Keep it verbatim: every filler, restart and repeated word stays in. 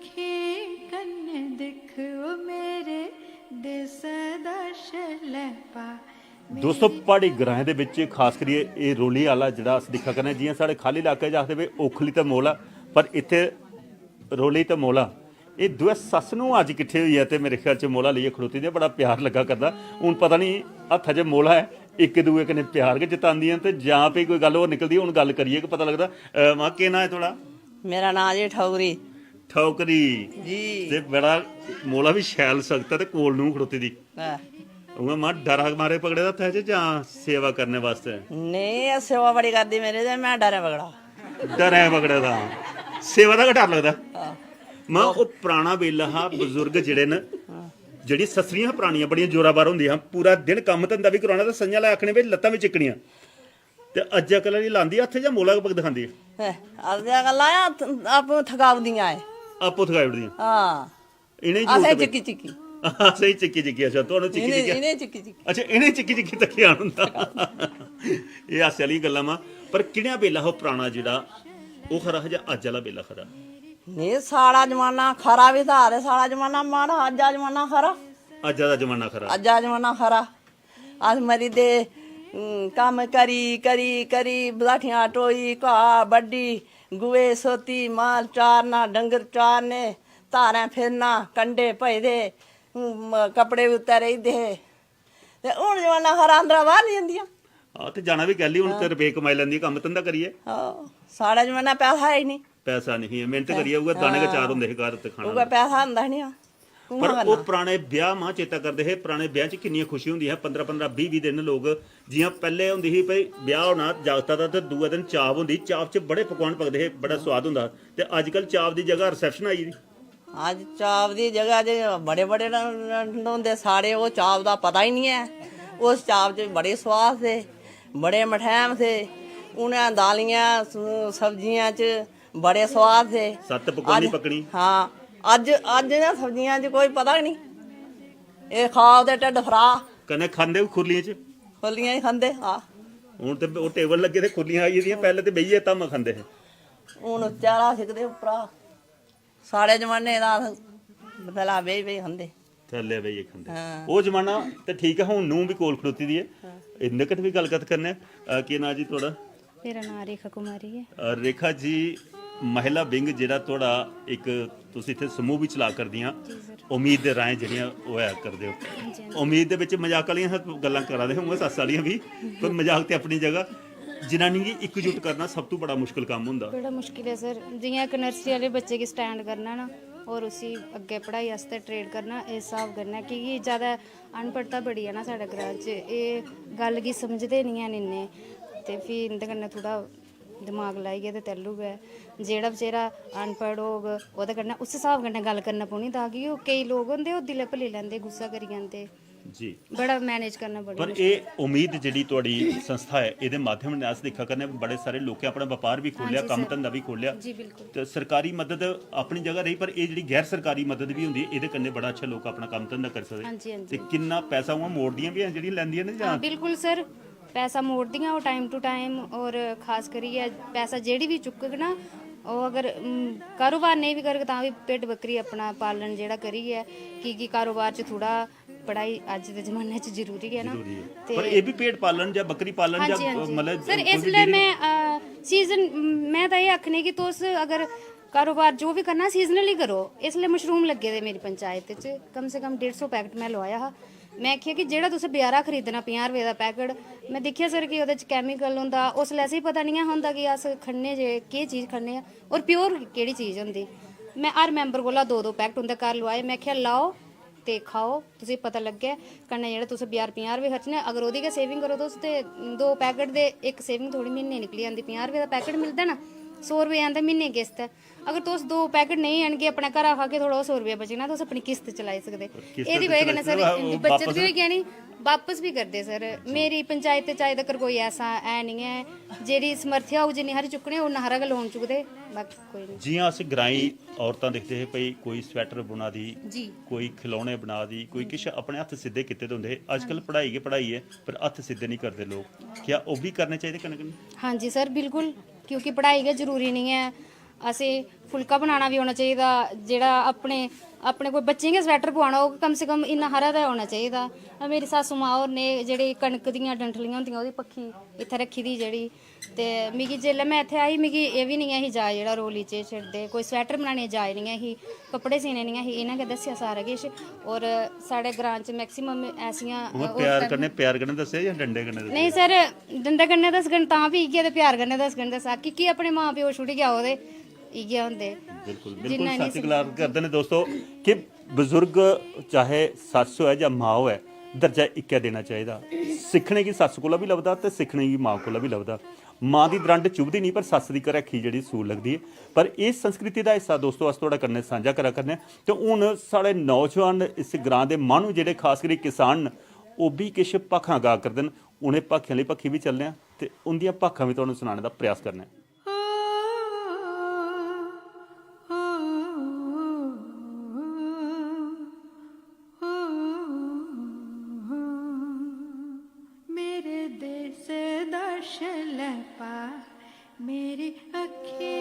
अक्खीं कन्नै दिक्ख ओ मेरे देसै दा शलैपा। दोस्तो, प्हाड़ी ग्राएं दे बिच खास करियै एह् रोली आह्ला जेह्ड़ा अस दिक्खा करने, जि'यां साढ़े खाल्ली इलाके च आखदे भाई ओखली ते मोला, पर इत्थै रोली ते मोला, एह् दोऐ सस्स नूं अज्ज किट्ठे होइयै ते मेरे ख्याल च मोला लेइयै खड़ोती दे, बड़ा प्यार लग्गा करदा। हून पता निं हत्था च मोला ऐ, इक दूए कन्नै प्यार गै जतांदियां ते जां फ्ही कोई गल्ल होर निकलदी। हून गल्ल करियै गै पता लगदा। अ, मां, केह् नांऽ ऐ थुआढ़ा? मेरा नांऽ जी ठौगरी। ठौकरी। जी। ते बड़ा मोला बी शैल सख्त ऐ ते कोल नूं खड़ोती दी। आह। उ'आं मां, डरा मारे पकड़े दा हत्थै च जां सेवा करने वास्तै? नेईं, एह् सेवा बड़ी करदी मेरी ते में डरै पकड़ा। डरै पकड़े दा, सेवा दा गै डर लगदा। मां, ओह् पराना बेल्ला हा, बजुर्ग जेह्ड़े न, जेह्ड़ी सस्सरियां परानियां बड़ियां जोरावर होंदियां हां, पूरा दिन कम्म धंधा बी कराना ते संझा लै आखने भाई लत्तां बी चिक्कनियां। ते अज्जै कल्लै दी लांदी हत्थ जां मोला गै पकड़ दिखांदी ऐ? हैं, अज्जै कल्लै आपूं थकाऊ दियां ऐ। आपूं थकाई ओड़दियां। हां। इ'नें असें जरूरत चिक्की चिक्की। असें चिक्की चिक्की, अच्छा, तुहानू चिक्की इ'नें चिक्की। इ'नें चिक्की चिक्की। अच्छा, इ'नें चिक्की चिक्की तक्केआ होंदा। एह् हास्से आह्ली गल्लां मां, पर केह्ड़ा बेल्ला हा ओह् पराना जेह्ड़ा, ओह् खरा हा जां अज्ज आह्ला बेल्ला खरा? नेईं, साढ़ा जमाना खरा बी था ते साढ़ा जमाना माड़ा, अज्ज दा जमाना खरा। अज्जा दा जमाना खरा। अज्ज दा जमाना खरा। अस मरी दे, हूं, कम्म करी करी करी बलाठियां टोई, घाऽ बड्ढी, गुए सोती, माल चारना, डंगर चारने, धारें फिरना, कंडे भजदे, हूं, म- कपड़े बी उत्तै रेही दे हे। ते हून जमाना खरा, अंदरा बाहर निं जंदियां। हां, ते जाना बी कैह्ली, हून ते रपेऽ कमाई लैंदी कम्म धंधा करियै। हां, साढ़ा जमाना पैसा है ही निं। पैसा नेईं ही, मेह्नत करियै उ'ऐ दाने गै चार होंदे हे घर ते खाना। उ'ऐ पैसा होंदा निं हा। पर ओह् पराने ब्याह मां चेता करदे हे, पराने ब्याह च किन्नियां खुशी होंदियां हियां। पंदरां पंदरां बीह् बीह् दिन लोक, जि'यां पैह्ले होंदी ही भाई ब्याह होना जागता दा ते दूए दिन चाव होंदी ही, चाव च बड़े पकवान पकदे हे, बड़ा सोआद होंदा हा। ते अज्जकल चाव दी जगह रिसेप्शन आई दी। अज्ज चाव दी जगह च बड़े बड़े न- न- होंदे साढ़े, ओह् चाव दा पता ही निं ऐ। उस चाव च बड़े सोआद थे, बड़े मठैम थे। उ'नें दालियां स- सब्जियां च बड़े सोआद थे। सत्त पकौड़ी पकनी। हां, अज्ज अज्ज इ'नें सब्जियां च कोई पता गै निं। एह् खाओ ते ढिड्ड फरा। कन्नै खंदे बी खुरलियें च। खुरलियां ही खंदे, हां। हून ते ओह् टेबल लग्गे दे, खुरलियां आई गेदियां, पैह्ले ते बेहियै धामां खंदे हे। हून चारा सिकदे उप्परा। साढ़े जमाने दा अस भला बेही बेही खंदे। थल्ले बेहियै खंदे। हां। ओह् जमाना ते ठीक ऐ, हून नूं बी कोल खड़ोती दी ऐ। इं'दे कन्नै बी गल्ल कत्थ करने आं। अ, केह् नांऽ जी थुआढ़ा? मेरा नांऽ रेखा कुमारी ऐ। अ, रेखा जी, महिला विंग जेह्ड़ा थुआढ़ा इक, तुस इत्थै समूह बी चला करदियां, जी सर। उम्मीद दे राहें जेह्ड़ियां होआ करदे ओ। जी, हां जी। उम्मीद दे बिच मजाक आह्लियां अस गल्लां करा दे हे, उ'आं सस्स आह्लियां बी, पर मजाक ते अपनी जगह। जनानी गी इकजुट करना सब तों बड़ा मुश्कल कम्म होंदा। बड़ा मुश्किल ऐ सर, जि'यां इक नर्सरी आह्ले बच्चे गी स्टैंड करना ना, और उसी अग्गें पढ़ाई आस्तै ट्रेन करना, इस स्हाब कन्नै, की के जैदा अनपढ़ता बड़ी ऐ ना साढ़े ग्रांऽ च, एह् गल्ल गी समझदे निं हैन इन्ने, ते फ्ही इं'दे कन्नै थोह्ड़ा दमाग लाइयै ते तैह्लू गै जेह्ड़ा बचेरा अनपढ़ होग, ओह्दे कन्नै उस स्हाब कन्नै गल्ल करना पौनी, तां कि ओह् केईं लोक होंदे, ओह् दिलै भली लैंदे, गुस्सा करी जंदे। जी। बड़ा मैनेज करना बड़ी पर मुश्कल। एह् उम्मीद जेह्ड़ी थुआढ़ी संस्था ऐ, एह्दे माध्यम ने अस दिक्खा करने आं, बड़े सारे लोकें अपना बपार बी खोह्लेआ, जी, कम्म सर। धंधा बी खोह्लेआ। जी, बिल्कुल। ते सरकारी मदद अपनी जगह रेही, पर एह् जेह्ड़ी गैर सरकारी मदद बी होंदी, एह्दे कन्नै बड़ा अच्छा लोक अपना कम्म धंधा करी सकदे। हां जी, हां ते जी। किन्ना पैसा उ'आं मोड़दियां बी हैन जेह्ड़ियां लैंदियां न जां? हां, बिल्कुल सर, पैसा मोड़दियां ओह् टाइम टू टाइम, और खास करियै पैसा जेह्ड़ी बी चुक्कग ना, ओह् अगर, उम, कारोबार नेईं बी करग तां बी भिड्ड बक्करी अपना पालन जेह्ड़ा करियै, की कि कारोबार च थोह्ड़ा पढ़ाई अज्ज दे जमाने च जरूरी ऐ ना। जरूरी ऐ। ते पर एह् बी भेड़ पालन जां बक्करी पालन हां जां, जी, हां जी। मतलब, सर, कोई बी इसलै डेयरी? में, अ, सीजन, में तां एह् आखनी कि तुस अगर कारोबार जो बी करना, सीजनली करो। इसलै मशरूम लग्गे दे मेरी पंचायत च, कम से कम डेढ़ सौ पैकेट में लोआया हा। में आखेआ कि जेह्ड़ा तुसें बजारा खरीदना पंजाह् रपेऽ दा पैकेट, में दिक्खेआ सर कि ओह्दे च कैमिकल होंदा। उसलै असेंगी पता निं हा होंदा कि अस खन्ने जे केह् चीज़ खन्ने आं और प्योर केह्ड़ी चीज़ होंदी। में हर मैंबर कोला दो दो पैकेट उं'दे घर लोआए। में आखेआ, "लाओ ते खाओ, तुसेंगी पता लग्गै।" कन्नै जेह्ड़ा तुस बजार पंजाह् रपेऽ खर्चने, अगर ओह्दी गै सेविंग करो तुस, ते दो पैकेट दे इक सेविंग थुआढ़ी म्हीने निकली जंदी। पंजाह् रपेऽ दा पैकेट मिलदा ना, सौ रपेऽ आंदा म्हीने किस्त ऐ। अगर तुस दो पैकेट नेईं आह्नगे, अपने घरा खागे, थुआढ़ा ओह् सौ रपेआ बची जाना, तुस अपनी किस्त चलाई सकदे। किस्त एह्दी ते बजह चलाई कन्नै सर, सकदे, ओह् बचत बापस बी होई जानी, बापस बी करदे सर। मेरी पंचायत च अजें तकर कोई ऐसा है निं ऐ, जेह्ड़ी समर्थ्या होग जिन्नी हारी चुक्कने, उन्ना हारा गै लोन चुकदे, बाकी कोई निं। जि'यां अस ग्राईं औरतां दिखदे हे, भई कोई स्वेटर बुना दी, जी। कोई खिलौने बना दी, कोई किश अपने हत्थ सिद्धे कीते दे होंदे हे। अजकल पढ़ाई गै पढ़ाई ऐ, पर हत्थ सिद्धे निं करदे लोक। क्या ओह् बी करने चाहिदे कन्नै कन्नै? हां जी सर, बिल्कुल, क्योंकि पढ़ाई गै जरूरी निं ऐ। असें फुलका बनाना बी औना चाहिदा। जेह्ड़ा अपने अपने कोई बच्चें गी स्वैटर पुआना होग, कम से कम इन्ना हारा ते औना चाहिदा। मेरी सासू मां होर ने जेह्ड़ी कनक दियां डंठलियां होंदियां, ओह्दी पक्खी इत्थै रक्खी दी जेह्ड़ी, ते मिगी, जेल्लै में इत्थै आई, मिगी एह् बी निं ऐ ही जाच, जेह्ड़ा रोली च छेड़दे, कोई स्वैटर बनाने दी जाच निं ऐ ही, कपड़े सीने निं ऐ ही। इ'नें गै दस्सेआ सारा किश। होर साढ़े ग्रां च मैक्सिमम ऐसियां, अ, उ'आं प्यार औरतां कन्नै, प्यार कन्नै दस्सेआ जां डंडे कन्नै दस्सेआ? नेईं सर, डंडे कन्नै दस्सङन तां बी इ'यै, ते प्यार कन्नै दस्सङन ते सा-, की के अपने मां प्यो छुड़ी जाओ ते इ'यै होंदे। बिल्कुल, जिन्ना बिल्कुल इ'नें सच्च गल्ल करदे न दोस्तो कि बजुर्ग, चाहे सस्स होऐ जां मां होऐ, दर्जा इक्कै देना चाहिदा। सिक्खने गी सस्स कोला बी लभदा ते सिक्खने गी मां कोला बी लभदा। मां दी द्रंड चुभदी निं, पर सस्स दी घरैखी जेह्ड़ी सूल लगदी ऐ। पर इस संस्कृति दा हिस्सा दोस्तो अस थुआढ़े कन्नै सांझा करा करने आं। ते हून साढ़े नौजवान, इस ग्रां दे माह्नू जेह्ड़े, खास करियै किसान न, ओह् बी किश भाखां गा करदे न। उ'नें भाखें आह्ली बक्खी बी चलने आं ते उं'दियां भाखां बी तुहानू सनाने दा प्रयास करने आं। मेरे देश दा शलैपा, मेरी अक्खीं